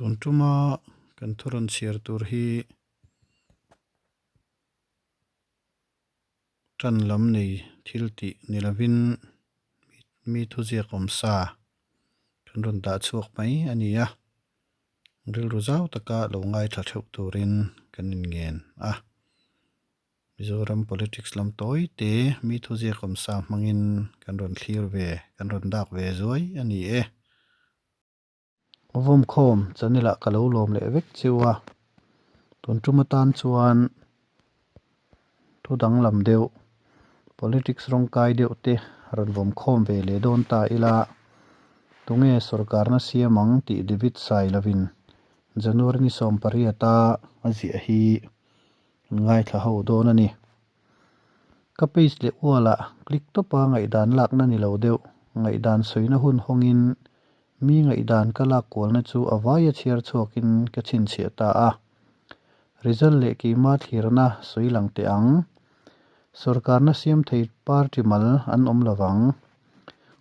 Tun tuma kan thu rawn chhiar tur hi tan lam nei thil tih ni lovin mi thuziak awm sa kan rawn dah chhuak mai a ni a, rilru zau taka lo ngaithla theuh turin kan inngen a. Mizoram politics lam tawi te mi thuziak awm sa hmangin kan rawn thlir ve, kan rawn dak ve zuai a ni e. Vawmkhawm channel ah ka lo lawm leh vek chiu a, tun tum atan chuan thu danglam deuh, politics rawngkai deuh te rawn vawmkhawm ve leh dawn ta ila, tunge sorkarna siam ang tih David Sailovin January ni 18 a a ziah hi Kan ngaithla ho dawn a ni. Ka page leh ualah click tawpa ngaihdan lakna ni lo deuh, ngaihdan sawina hun hawngin mi ngaihdan ka lak kualna chu a vaia chhiar chhuakin ka chhinchhiah ta a. Result leh keima thlirna sawi lang teh ang. Sorkarna siam thei party mal an awm lovang.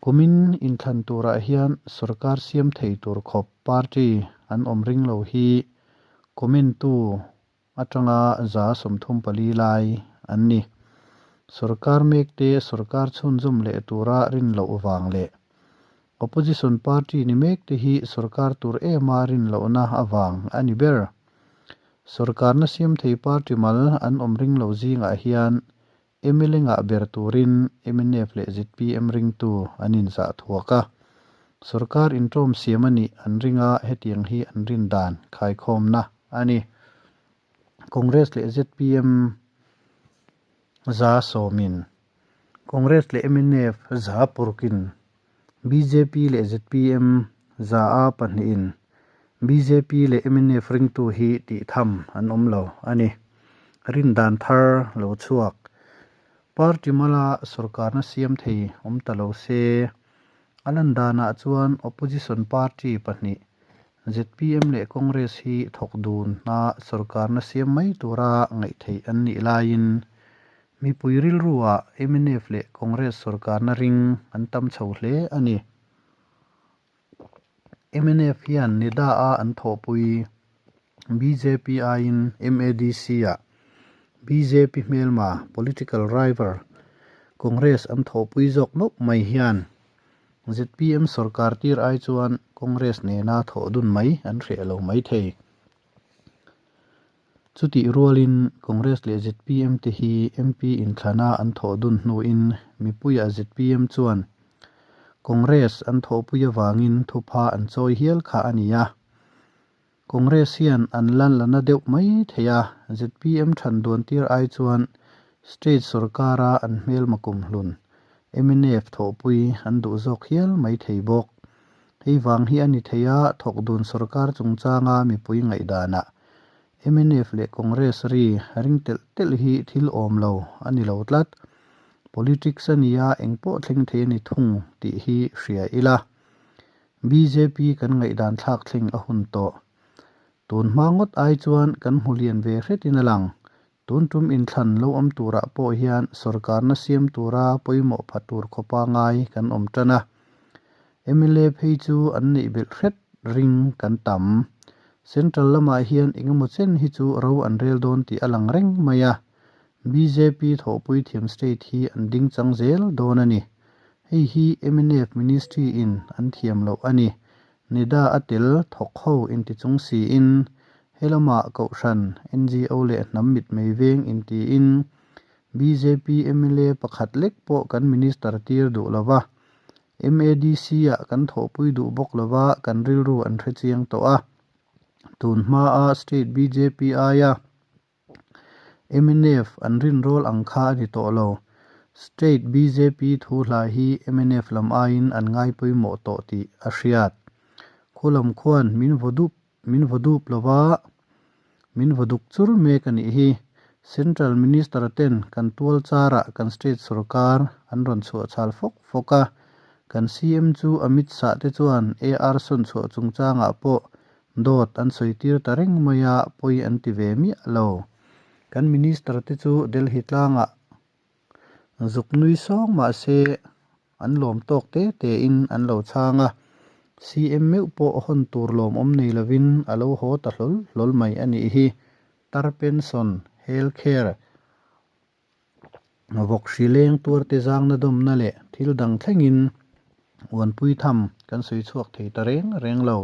Kumin inthlan turah hian sorkar siam thei tur khawp party an awm ring lo hi comment tu atanga 34 lai an ni. Sorkar mekte sorkar chhunzawm leh tura rin loh vang leh Opposition party ni mekte hi sorkar tur ema rin lohna avang a ni ber. Sorkarna siam thei party mal an awm ring lo zingah hian mla ngah ber turin mnf leh zpm ringtu an inzah thuak a. Sorkar intawm siam a nih an ring a, hetiang hi an rin dan khaikhawmna a ni. Congress leh zpm 10%-in, Congress leh mnf 6%-in, bjp leh zpm 2%-in, bjp leh mnf ringtu hi tih tham an awm lo a ni. Rin dan thar lo chhuak. Party mala sorkarna siam thei awm ta lo se, a lan danah chuan opposition party pahnih zpm leh Congress hi thawk dun hna sorkarna siam mai tura ngaih theih an nih laiin mipui rilruah mnf leh Congress sorkarna ring an tam chho hle a ni. Mnf hian NIDA-a an thawhpui bjp aiin MADC-ah bjp hmelma, political rival, Congress an thawhpui zawk mauh mai hian zpm sorkar tir ai chuan Congress nena thawh dun mai an hreh lo mai thei. Chutih rualin Congress leh zpm te hi MP inthlana an thawh dun hnuin mipuiah zpm chuan Congress an thawhpui avangin thupha an chawi hial kha a ni a. Congress hian an la la na deuh mai thei a, zpm than duan tir ai chuan state sorkara an hmelma kumhlun mnf thawhpui an duh zawk hial mai thei bawk. Hei vang hi a ni thei a, thawk dun sorkar chungchanga mipui ngaihdanah mnf leh Congress ri ring telh telh hi thil awm lo a ni lo tlat. Politics a nia engpawh thleng thei a ni thung tih hi hria ila. Bjp kan ngaihdan thlak thleng a hun tawh. Tun hma ngawt ai chuan kan hmu lian ve hretin a lang. Tun tum inthlan lo awm turah pawh hian sorkarna siam tura pawimawh pha tur khawpa ngai kan awm tan a. Mla phei chu an neih belh hret ring kan tam. Central lamah hian engemaw chen hi chu ro an rel dawn tih a lang reng mai a. Bjp thawhpui thiam state hi an ding chang zel dawn a ni. Hei hi mnf ministry in an thiam loh a ni. Nida a tel thawk ho inti chung siin helamah Kohhran, NGO leh hnam mitmei veng intiin bjp mla pakhat lek pawh kan minister tir duh lova, MADC ah kan thawhpui duh bawk lova kan rilru an hre chiang tawh a. Tun hmaa state bjp aia mnf an rinrawl ang kha a ni tawh lo. State bjp thu hla hi mnf lam aiin an ngai pawimawh tawh tih a hriat. Khulam khuan min vaw dup min vaw dup lova min vaw duk chur mek a nih hi. Central Minister ten kan tual charah kan state sorkar an rawn chhuah chhal fawk fawk a. Kan CM chu Amit Shah te chuan AR sawn chhuah chungchangah pawh Dawt an sawi tir ta reng mai a, pawi an ti ve miah lo. Kan Minister te chu Delhi tlangah zuk nui sawng mah se an lawm tawk te tein an lo chhang a. CM meuh pawh hawn tur lawmawm nei lovin a lo haw ta hlawl hlawl mai a nih hi. Tar pension, health care, vawk hri leng tuarte zangna dawmna leh thil dang thlengin uanpui tham kan sawi chhuak thei ta reng reng lo.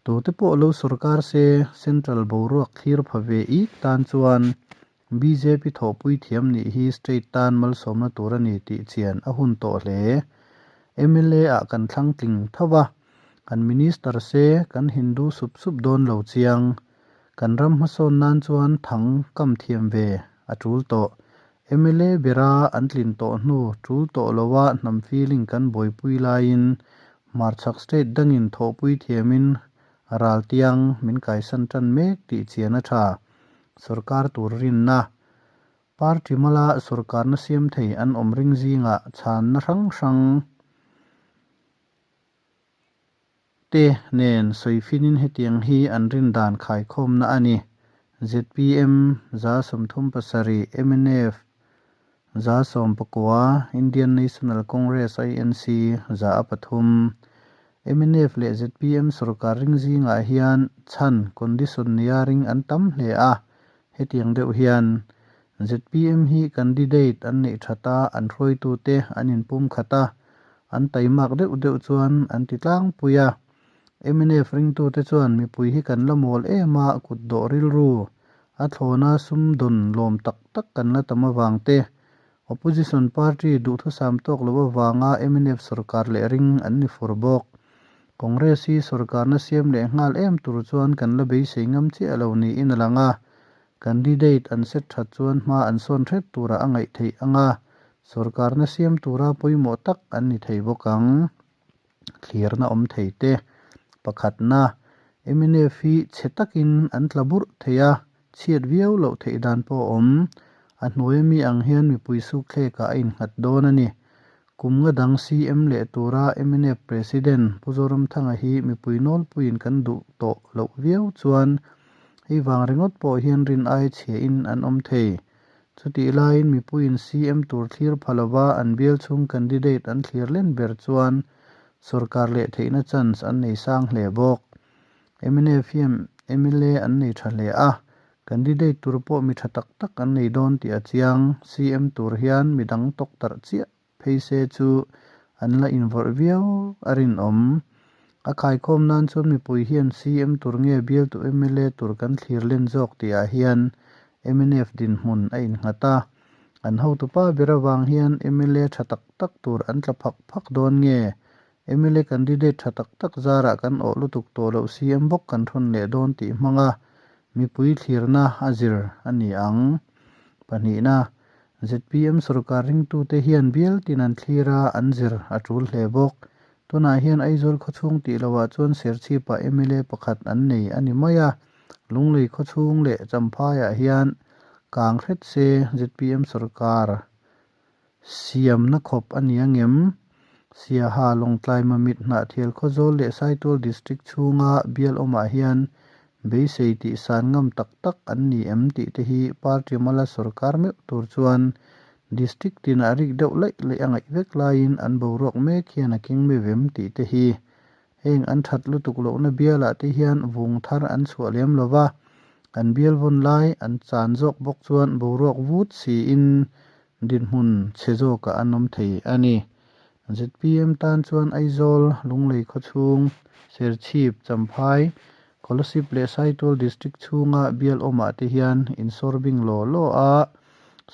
Tute pawh lo sorkar se central boruak thlir pha ve ik tan chuan bjp thawhpui thiam nih hi state tan malsawmna tur a ni tih chian a hun tawh hle. Mla ah kan thlang tling tho va, kan minister se kan Hindu sup sup dawn lo chiang. Kan ram hmasawn nan chuan thang kam thiam ve a tul tawh. Mla bera an tlin tawh hnu tul tawh loa hnam feeling kan buaipui laiin hmarchhak state dangin thawhpui thiamin raltiang min kaisan tan mek tih chian a tha. Sorkar tur rinna. Party mala sorkarna siam thei an awm ring zingah chhanna hrang hrang te nen sawifinin hetiang hi an rin dan khaikhawmna a ni. Zpm 37, mnf 19, Indian National Congress, INC, 103. Mnf leh zpm sorkar ring zingah hian chhan, condition, nia ring an tam hle a, hetiang deuh hian zpm hi candidate an neih that a, an hruaitute an inpum khat a, an taimak deuh deuh chuan an ti tlangpui a. Mnf ringtute chuan mipui hi kan la mawl em a, kut dawh rilru a thlawna sumdawn lawm tak tak kan la tam avang te, opposition party duhthusam tawk lo avanga mnf sorkar leh ring an ni fur bawk. Congress hi sorkarna siam leh nghal em tur chuan kan la beisei ngam chiah lo niin a lang a, candidate an set that chuan hma an sawn hret turah a ngaih theih ang a, sorkarna siam tura pawimawh tak an ni thei bawk ang. Thlirna awm thei te. Pakhatna, mnf hi chhe takin an tla burh thei a, chhiat viau loh theih dan pawh a awm. A hnuai ami ang hian mipui sukthlekah a innghat dawn a ni. Kum nga dang CM leh tura mnf President Pu Zoramthanga hi mipui nawlpuiin kan duh tawh loh viau chuan hei vang ringawt pawh hian rin ai chhiahin an awm thei. Chutih laiin mipuiin CM tur thlir pha lova an bial chhung candidate an thlir len ber chuan sorkar leh theihna chance an nei sang hle bawk. Mnf hian mla an nei tha hle a, candidate tur pawh mi tha tak tak an nei dawn tih a chiang. CM tur hian midang tawk tarh chiah phei se chu an la invawrh viau a rinawm. A khaikhawm nan chuan mipui hian CM tur nge bialtu mla tur kan thlir len zawk tihah hian mnf dinhmun a innghat a. An hotupa ber avang hian mla tha tak tak tur an tla phak phak dawn nge? Mla candidate tha tak tak zarah kan awh lutuk tawh loh CM bawk kan thawn leh dawn tih hmanga mipui thlirna a zir a ni ang. Pahnihna, zpm sorkar ringtute hian bial tin an thlir a, an zir a tul hle bawk. Tunah hian Aizawl khawchhung tih lohah chuan Serchhipah mla pakhat an nei a ni mai a, Lunglei khawchhung leh Champhaiah hian kang hret se zpm sorkar siamna khawp a ni angem? Siaha, Lawngtlai, Mamit, Hnahthial, Khawzawl leh Saitual District chhunga bial awmah hian beisei tih san ngam tak tak an ni em tih te hi party mala sorkar meuh tur chuan District tinah rik deuh laih laih a ngaih vek laiin an boruak mek hian a keng mi vem tih te hi heng an that lutuk lohna bialah te hian vung thar an chhuah lem lo va, an bial vawn lai an chan zawk bawk chuan boruak vut siin dinhmun chhe zawkah an awm thei a ni. Zpm tan chuan Aizawl, Lunglei khawchhung, Serchhip, Champhai, Kolasib leh Saitual District chhunga bial awmah te hian insawrbing law law a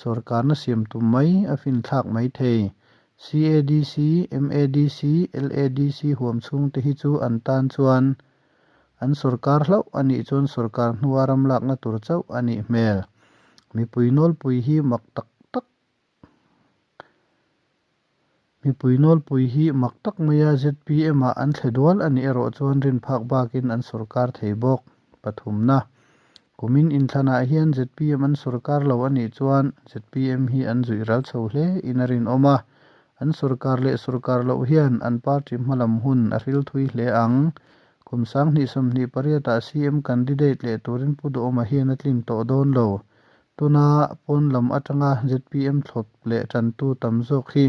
sorkarna siam tum mai a finthlak mai thei. CADC, MADC, LADC huam chhungte hi chu an tan chuan an sorkar hlauh a nih chuan sorkar hnua ram lakna tur chauh a nih hmel. Mipui nawlpui hi mak tak tak Mipui nawlpui hi mak tak maia zpm ah an thle dual a nih erawh chuan rinphak bakin an sorkar thei bawk. Pathumna, Kumin inthlanah hian zpm an sorkar lo a nih chuan zpm hi an zuih ral chho hle in a rinawm a, an sorkar leh sorkar loh hian an party hmalam hun a hril thui hle ang. Kum 2028ah CM candidate leh turin Pu Duhawma hian a tlin tawh dawn lo. Tuna pawn lam atanga zpm thlawp leh tantu tam zawk hi.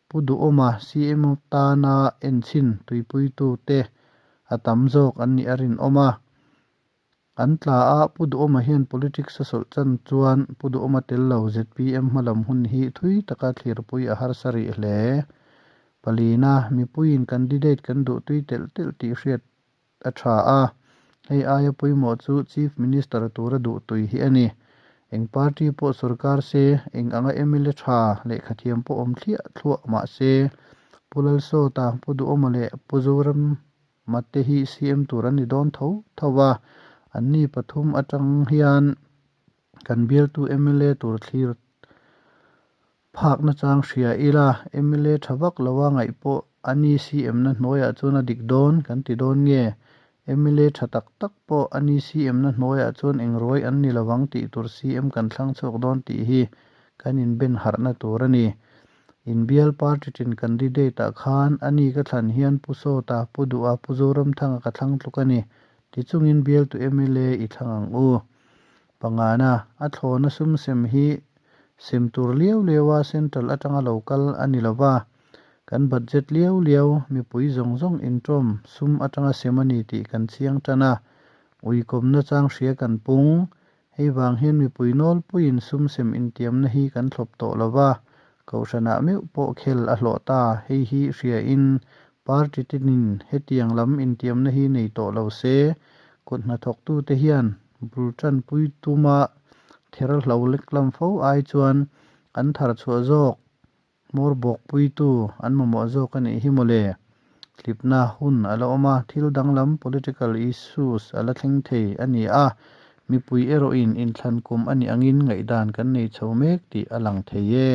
Pu Duhawma CM tana enchhin tuipuitute a tam zawk an nih a rinawm a. An tla a, Pu Duhawma hian politics a sawlh chan chuan Pu Duhawma tel lo zpm hmalam hun hi thui taka thlirpui a harsa rih hle. Palina, mipuiin candidate kan duhtui telh telh tih hriat a tha a, hei aia pawimawh chu Chief Minister tura duhtui hi a ni. Eng party pawh sorkar se, eng anga mla tha lehkhathiam pawh awm thliah thluah mah se, Pu Lalsawta, Pu Duhawma leh Pu Zorama te hi CM tur an ni dawn tho tho a, anni pathum atang hian kan bialtu mla tur thlir Phak nachang hria ila, mla tha vak loa ngaih pawh a ni CM na hnuaiah chuan a dik dawn kan ti dawn nge? Mla tha tak tak pawh a ni CM na hnuaiah chuan eng ruai an ni lovang tih tur CM kan thlang chhuak dawn tih hi kan inben harhna tur a ni. Inbial party tin candidate ah khan a ni ka thlan hian Pu Sawta, Pu Duha, Pu Zoramthanga ka thlang tluk a ni ti chungin bialtu mla i thlang ang u. Pangana, a thlawna sum sem hi sem tur liau liaua central atanga lo kal a ni lova, kan budget liau liau mipui zawng zawng inṭawm sum atanga sem a ni tih kan chiang tan a, uikawmna chang hria kan pung. Hei vang hian mipui nawlpuiin sum sem intiamna hi kan thlawp tawh lova, kohhranah meuh pawh khel a hlawh ta. Hei hi hriain party tinin hetiang lam intiamna hi nei tawh lo se, kut hnathawktute hian Bul tanpui tuma ther hlo lek lam fo ai chuan an thar chhuah zawk hmawr bawk puitu an mamawh zawk a nih hi mawle. Hlipna hun a la awm a, thil danglam political issues a la thleng thei a ni a, mipui erawhin inthlan kum a nih angin ngaihdan kan nei chho mek tih a lang thei e.